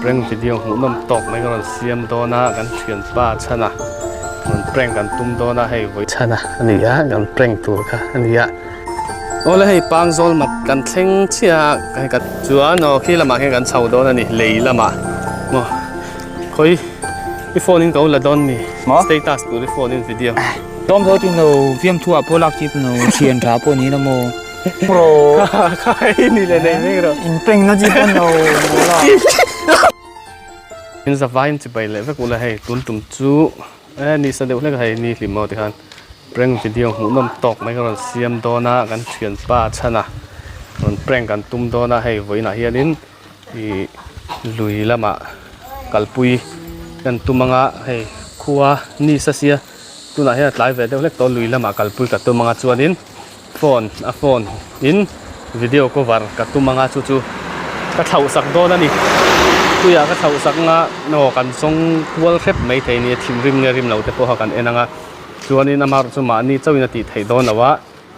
Prank video hmuhnawm tawk mai ka rawn siam dawn a, kan thianpa chhana rawn prank kan tum dawn a hei vawi chhana a ni a, kan prank tur kha a ni a. Awle hei pangzawl mat kan thleng chiah a, hei ka chuan aw khi lamah khian kan chho dawn a ni lei lamah maw khawi i phone in ka la dawn ni status tur i phone in video. Tlawm zo tin lo fiamthu ah pawh lak chip lo thian tha pawh ni la maw. Bro. Khai ni le nei mai ro. In prank na chi pawn lo la. In zavai in chibai leh vek ula hei tun tum chu e ni sa deuh hlek a hei ni hlim maw tikhan prank video hmuhnawm tawk mai ka rawn siam dawn a kan thianpa chhana rawn prank kan tum dawn a hei vawiinah hianin ih lui lamah kalpui kan tum anga hei khua ni sa sia tunah hian a tlai ve deuh hlek tawh lui lamah kalpui ka tum anga chuanin. Phone a phone in video cover ka tum anga chu chu ka thlauh sak dawn a ni. Tuiah ka thlauh sak anga aw kan zawng kual hrep mai thei nia thinrim nge rim lo te pawh kha kan en anga chuanin amaherawhchu chu mahni chauhin a tih theih dawn lo a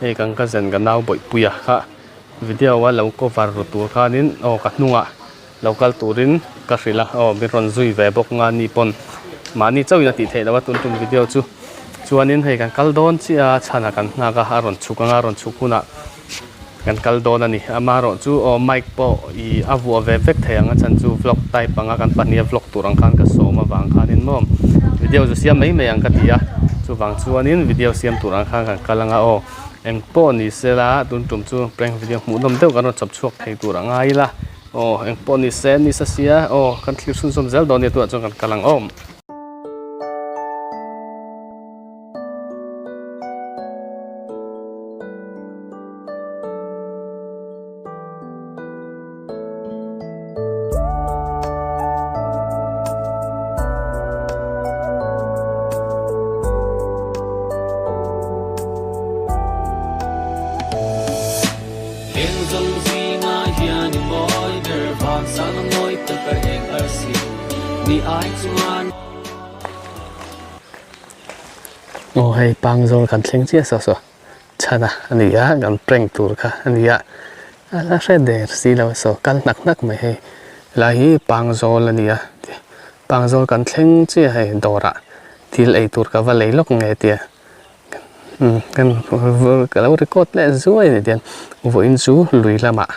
hei kan cousin ka nau bawihpuia kha video a lo cover ru tur khanin aw ka hnungah lo kal turin ka hrilh a aw min rawn zui ve bawk nga ni pawn mahni chauhin a tih theih loh a tun tum video chu chuanin hei kan kal dawn chiah a chhan ah kan nghak a a rawn chhuk anga a rawn chhuk hunah kan kal dawn a ni amaherawh chu aw mic pawh ih a vuah ve vek thei ang a chhan chu vlog type anga kan pahnih a vlog tur ang khan ka sawm avang khanin maw video chu siam mai mai ang ka ti a chuvang chuanin video siam tur ang khan kan kal anga aw eng pawh ni sela tun tum chu prank video hmuhnawm deuh kan rawn chawp chhuak thei tur a ngai ila. Aw eng pawh ni se ni sa sia aw kan thlir chhunzawm zel dawn nia tunah chuan kan kal ang aw. Heng zawng zingah hian i mawi ber vang sang a mawi tak a eng arsi ni ai chuan. Aw hei pangzawl kan thleng chiah saw saw chhan a ani a kan prank tur kha ani a a la hre der si lo saw kal hnak hnak mai hei helai hi pangzawl ani a pangzawl kan thleng chiah hei dawrah thil ei tur ka va lei lawk nge tia. Ka lo record leh zuai a ni tiang vawiin chu lui lamah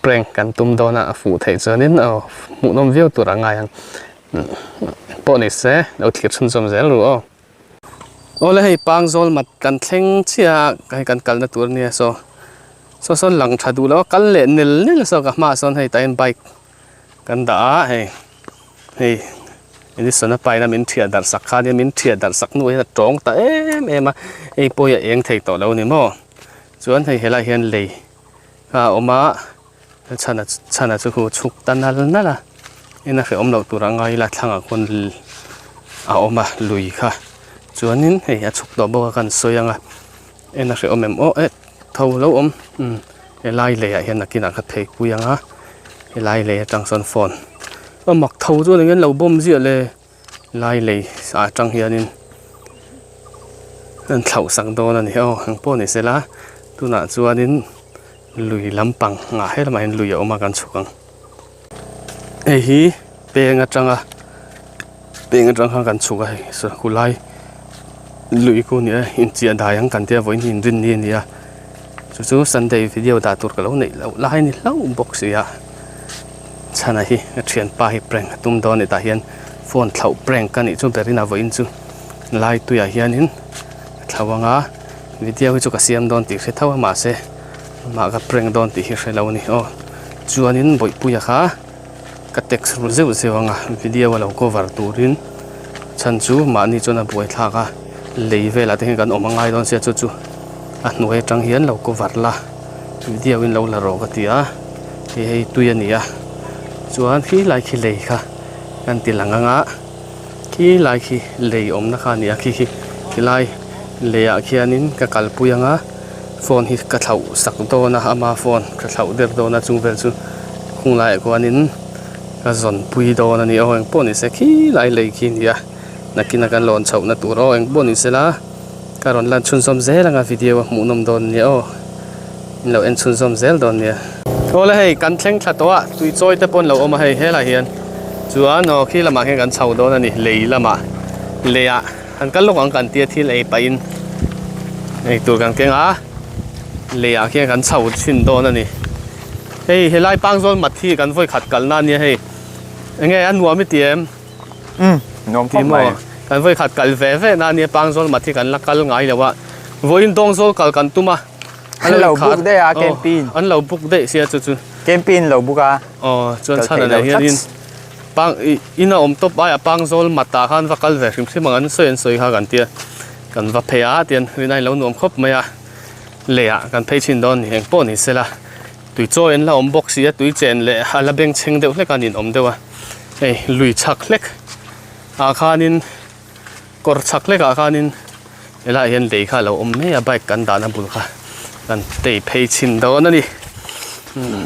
prank kan tum dawn a a fuh theih chuanin aw hmuhnawm viau tur a ngai ang pawh ni se lo thlir chhunzawm zel ru aw. Awle hei pangzawl mat kan thleng chiah a hei kan kalna tur ania saw saw sawn lang tha duh lo a kal leh nel nel saw ka hmaah sawn hei tah hian bike kan dah a hei. Hei Edison a paina min thiah darh sak kha ania min thiah darh sak hnuah hian a tawng ta em em a hei pawh hi a eng thei tawh lo ni maw chuan hei helaiah hian lei a awm a chhana chhana chu hu chhuk ta nal nal a en a hrehawm loh tur a ngai ila thlangah khawn a awm a lui kha chuanin hei a chhuk tawh bawk a kan sawi ang a en a hrehawm em aw eh tho lo awm umm helai leiah hian nakinah ka phei pui ang a helai lei atang sawn phone a mak tho chuan eng nge an lo bawm ziah le lai lei ah atang hianin an thlauh sak dawn a ni aw eng pawh ni sela tunah chuanin lui lampang ah helamah hian lui a awm a kan chhuk ang hei hi peng atanga peng atang khan kan chhuk a hei sakhaw lai lui khu a ni a inchiah dai ang kan tia vawiin hi inrinni a ni a chu chu sunday video dah tur ka lo neih loh lai a ni hlauh bawk si a chhana hi ka thianpa hi prank a tum dawn a ni tah hian phone thlauh prank a nih chu ber in a vawiin chu lai tuiah hianin a thlauh ang a video hi chu ka siam dawn tih hre tho a mahse amah ka prank dawn tih hi hre lo a ni aw chuanin bawihpuia kha ka text ru zeuh zeuh ang a video a lo cover turin chhan chu mahni chuan a buai thlak a lei velah te hian kan awm a ngai dawn sia chu chu a hnuai atang hian lo cover la video in lo la rawh ka ti a hei hei tui a ni a chuan khi lai khi lei kha kan ti lang ang a khi lai khi lei awmna kha a ni a khi khi khilai leiah khianin ka kalpui ang a. Phone hi ka thlauh sak dawn a ama phone ka thlauh der dawn a chung vel chu khung laiah khuanin ka zawn pui dawn a ni aw engpawh ni se khilai lei khi a ni a nakin a kan lawn chhoh na tur aw engpawh ni sela ka rawn lan chhunzawm zel anga video a hmuhnawm dawn a nia aw in lo en chhunzawm zel dawn a nia. Awle hei kan thleng thla tawh a tui chawi te pawh an lo awm a hei helaiah hian. Chuan aw khi lamah khian kan chho dawn a ni lei lamah leiah han kal lawk ang kan tia thil ei pahin ei tur kan keng a leiah khian kan chho chhin dawn a ni hei helai pangzawl mat hi kan vawi khat kalna a nia hei enge a nuam i ti em umm nuam khawp mai kan vawi khat kal ve ve na a nia pangzawl mat hi kan la kal ngai lo a vawiin dawngzawl kal kan tum a an lo book daih a camping an lo book daih sia chu chu camping lo book a aw chuan chhan ah hianin pang ih in a awm tawp aia pangzawl mat ah khan va kal ve hrim hrim ang an sawi an sawi kha kan tia kan va phei a tian rinai lo nuam khawp mai a lei ah kan phei chhin dawn ni eng pawh ni sela tui chawi an la awm bawk si a tui chen leh a la beng chheng deuh hlek a nin awm deuh a hei lui chhak hlek ah khanin kawr chhak hlek ah khanin helaiah hian lei kha a lo awm mai a bike kan dahna bul kha kan tei phei chhin dawn a ni umm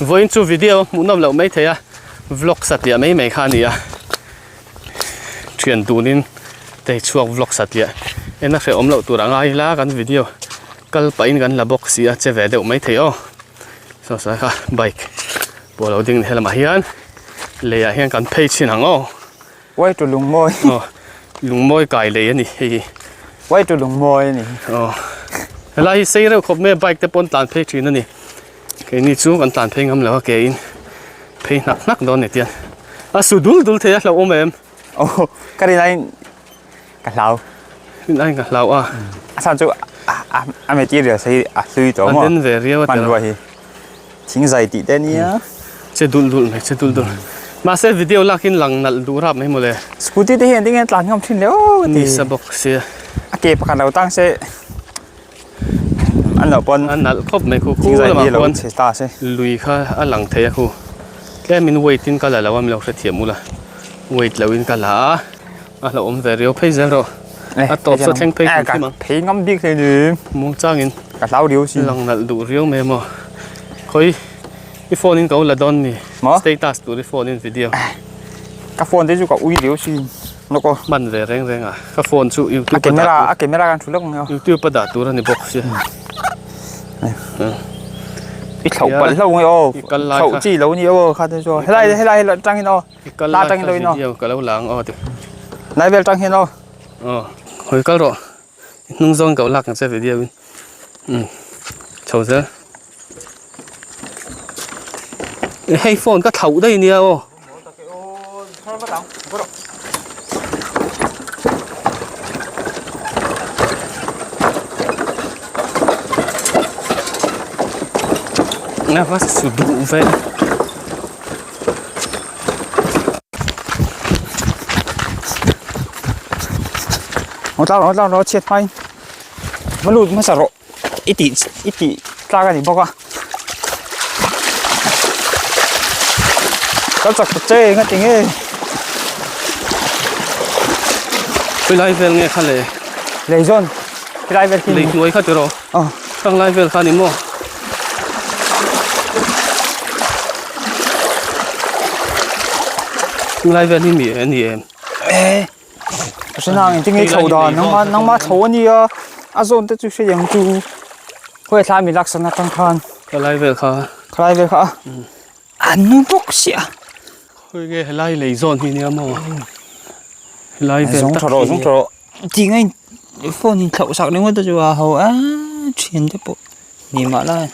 vawiin chu video a hmuh nawm loh mai thei a vlog satliah mai mai kha a ni a thian dunin tei chhuak vlog satliah en a hrehawm loh tur a ngai ila kan video kal pahin kan la bawk si a che ve deuh mai thei aw saw saw kha bike pawh a lo ding helamah hian leiah hian kan phei chhin ang aw. Uai tu lungmawi. Aw lungmawi kai lei a ni hei hi. Uai tu lungmawi a ni. Aw helai hi sei reuh khawp mai a bike te pawn tlan phei thin a ni. Keini chu kan tlan phei ngam lo a ke in phei hnak hnak dawn ni tiang a su dul dul thei a hlauhawm em. Aw ka rin aiin ka hlau. Rin aiin ka hlau a. A chhan chu a a material hi a hlui tawh maw. A den ve riau a tel. Hmanrua hi. Thing zai tih te nia. Che dul dul mai che dul dul. Mahse video lak in lang nalh duh rap mai mawle. Scooty te hian tinge tlan ngam thin le aw ka ti. Ni sa bawk sia. A ke pakhat lo tang se an loh pawn. A nalh khawp mai khu khu lamah khuan lui kha a lang thei a khu. Tlem in weight in ka la lo a min lo hrethiam ula. Weight lo in ka la a. A hlauhawm ve riau phei zel rawh. A tawp saw thleng phei hrim hrim ang. Phei ngam bik hle ni. Muang changin. Ka hlau riau si. Lang nalh duh riau mai maw. Khawi i phone in ka u la dawn ni. Maw? Status tur i phone in video. Ka phone te chu ka ui riau si. Lawk aw. Hman ve reng reng a. Ka phone chu YouTube a camera a camera kan thu lawk ang emaw. YouTube a dah tur a ni bawk sia. I thlauh palh hlauh nge aw. Thlauh chi lo ni aw kha te chu. Helai helai tangin aw. I kal lai kha video ka lo la ang aw ti. Lai vel tang hian aw. Aw, hawi kal rawh. I hnung zawn ka lak ang che video in. Um, chho zel. Hei phone ka thlauh daih nia aw. Nga va su duh ve. Aw tlang rawh tlang rawh chhiat hmain va lut hmasa rawh i tih i tih tlak a ni bawk a kal chak ta che nga ti nge Khawilai vel nge kha le lei zawn khilai vel khi lei hnuai kha tiraw aw khang lai vel kha ni maw. Lai vel hi mi a ni em? Eh, hre nang engtin nge chho dan nangma nangma chho a nia a zawn te chu hre ang chu khawi thlai mi laksan atang khan khalai vel kha khalai vel kha a nu bawk sia khawi nge helai lei zawn hi nia maw helai vel tak hi zung tha rawh tih ngai phone in thlauh sak ringawt te chu a ho a thian te pawh ni mah lai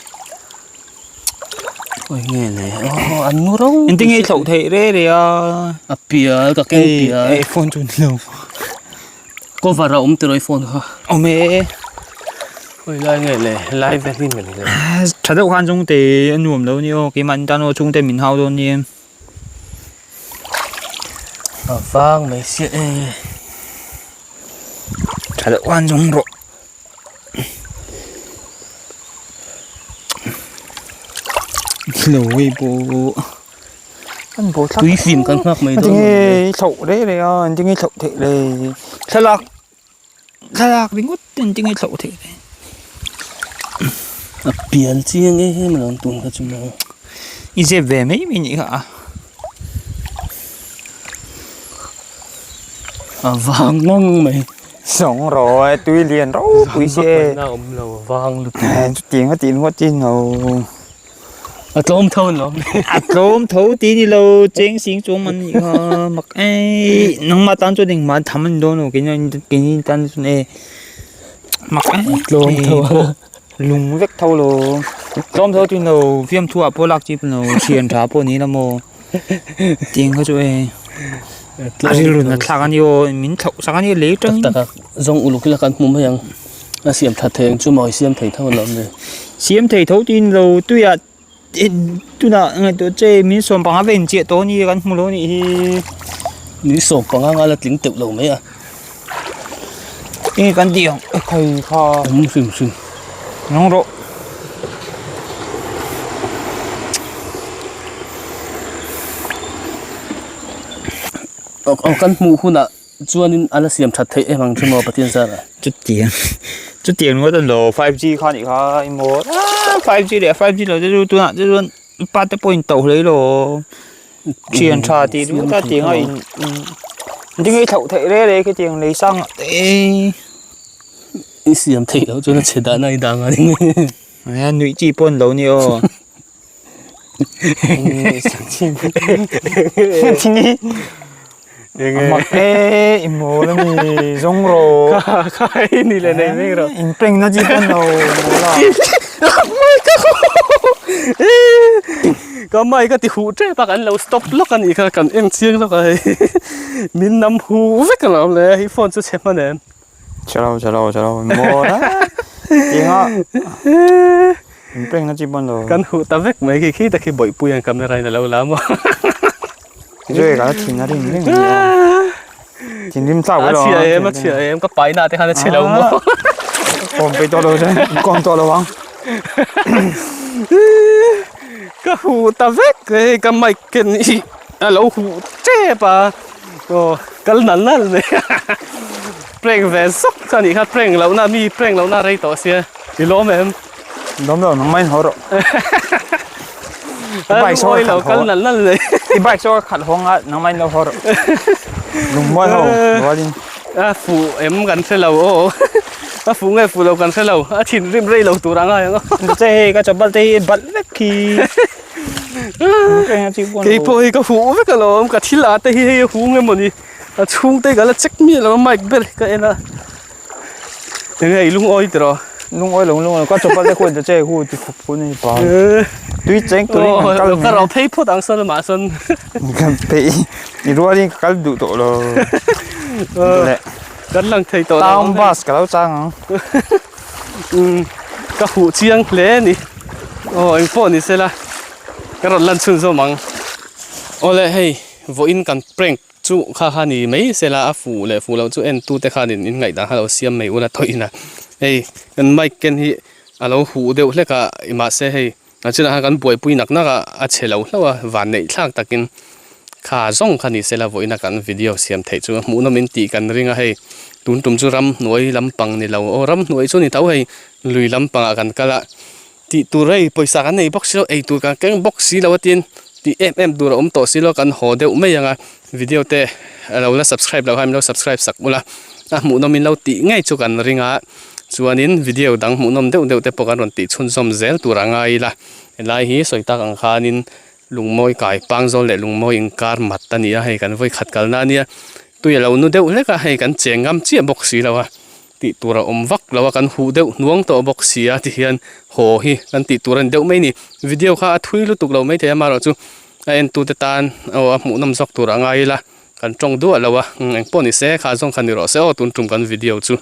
khawi nge le aw an nu ro engtin nge thlauh theih re re a a pial ka keng pial ei phone chu ni lo cover a awm tiraw i phone kha awm e khawi lai nge le helai vel hi nge le tha deuh khan chung te a nuam lo ni aw keimah ni tan aw chhungte min hau dawn nia. A vang mai sia e. Tha deuh khan zawng rawh. Lo hei pawh tui fim kan nghak mai dawn tinge thlauh reh reh a tinge thlauh theih le thlalak thlalak ringawt ten tinge thlauh theih le a pian chiang em em lo tun kha chu maw i zep ve mai mai nih kha a a vang ngawng mai Sawng rawh tui lian ropui se a awm lo vang lutuk chutiang a tih ngawt in lo. A tlawm tho an lawm. A tlawm tho ti ni lo cheng sing chuang man nih kha mak ei nangmah tan chuan engmah tham an ni dawn lo keini keini tan chuan e mak ei Tlawm tho a. Lung vek tho lo tlawm tho ti lo fiamthu ah pawh lak chi pawh ni lo thian tha pawh ni la maw tiang kha chu e a rilru na thlak a ni aw min thlauh sak a ni lei tangin. Tak tak a zawng uluk ila kan hmu mai ang. A siam that thei ang chu maw i siam thei tho alawm le. Siam thei tho tiin lo tuiah tunah ngaihtuah che min sawm panga vel inchiah tawh a ni kan hmu lo a nih hi. Min sawm panga nga la tling teuh lo mai a. Enge kan tih ang ekhai kha. Awm hrim hrim. Nang rawh. Aw kan hmuh hunah Chuanin a la siam that theih em ang chu maw Pathian zara? Chutiang chutiang ngawt a lo 5G kha nih kha i maw 5G leh 5G lo te chu tunah te chuan pa te pawh in tauh hlei lo thian tha tih duh ta tiang a in ding ei thlauh theih reng reng khitiang lei sang ah te I siam theih loh chuan a chhe dahna i dah ngai a nuih chi pawh an lo ni aw. Ka mic a ti huh tep a kan lo stop lawk a nih kha kan en chiang lawk a hei min nam huh vek alawm le hei phone chu chhe hman em. Chalo chalo chalo maw tinga in prank na chi pawn lo. Kan huh ta vek mai khi khi ta khi bawihpui ang camera in alo la maw. Zui ka thin a rim reng ani a. Thinrim tlak A chhia em a chhia em ka pai na te khan a chhe lo maw. Kawm pe tawh lo chuan kawm tawh lo ang. Ka huh ta vek hei ka mic ken hi alo huh tep a. Aw kal nal nal mai prank ve zawk kha nih kha prank loh na mi prank loh na rei tawh sia i lawm em lawm lo nang mai in haw rawh i bike saw lo kal nal nal mai i bike saw khalh hawng a nang mai in lo haw rawh lungmawi ho rualin a fu em kan hre lo aw a fu nge fu lo kan hre lo a thinrim rei lo tur anga ang che hei ka chawpal te hi balh vek khi Kei pawh hi ka huh vek alawm ka thil ah te hi hei a hung emawni a chhung te ka la check miah lo a mic ber hi ka en a enge i lungawi tiraw lungawi lo lungawi ka chawpal te khuan ta che hu ti khup hun ani pa tui cheng turin kan kal ka ro phei phawt ang sawn amah sawn kan phei i rualin ka kal duh tawh lo kan lang thei tawh lo town bus ka lo chang ang Ka huh chiang hle a ni. Aw eng pawh ni sela ka rawn lan chhun zawm ang. Awle hei vawiin kan prank chu kha kha ni mai sela a fuh leh fuh loh chu en tu te khanin in ngaihdan kha lo siam mai ula tawhin a. Hei kan mic ken hi a lo huh deuh hlek a mahse hei a chunah khan kan buaipui nak nak a a chhe lo hlauh a vanneih thlak takin kha zawng kha ni sela vawiina kan video siam theih chu hmuhnawm in tih kan ring a hei tun tum chu ramhnuai lampang ni lo aw ramhnuai chu ni tho hei lui lampangah kan kal a tih tur hei pawisa kan nei bawk si lo ei tur kan keng bawk si lo a tin tih em em tur a awm tawh si lo kan haw deuh mai ang a video te a lo la subscribe loh khan min lo subscribe sak ula a hmuhnawm in lo tih ngei chu kan ring a. Chuanin video dang hmuhnawm deuh deuh te pawh kan rawn tih chhunzawm zel tur a ngai ila. Helai hi sawi tak ang khanin lungmawi kai pangzawl leh lungmawi inkar mat a ni a, hei kan vawi khat kalna a nia. Tui a lo nu deuh hlek a, hei kan cheng ngam chiah bawk si lo a, tih tur a awm vak lo a, kan huh deuh hnuang tawh bawk si a tihian haw hi kan tih tur a ni deuh mai a ni. Video kha a thui lutuk lo maithei a, amaherawhchu a entute tan aw a hmuhnawm zawk tur a ngai ila, kan tawng duah lo a, engpawh ni se kha zawng kha ni rawh se aw tun tum kan video chu.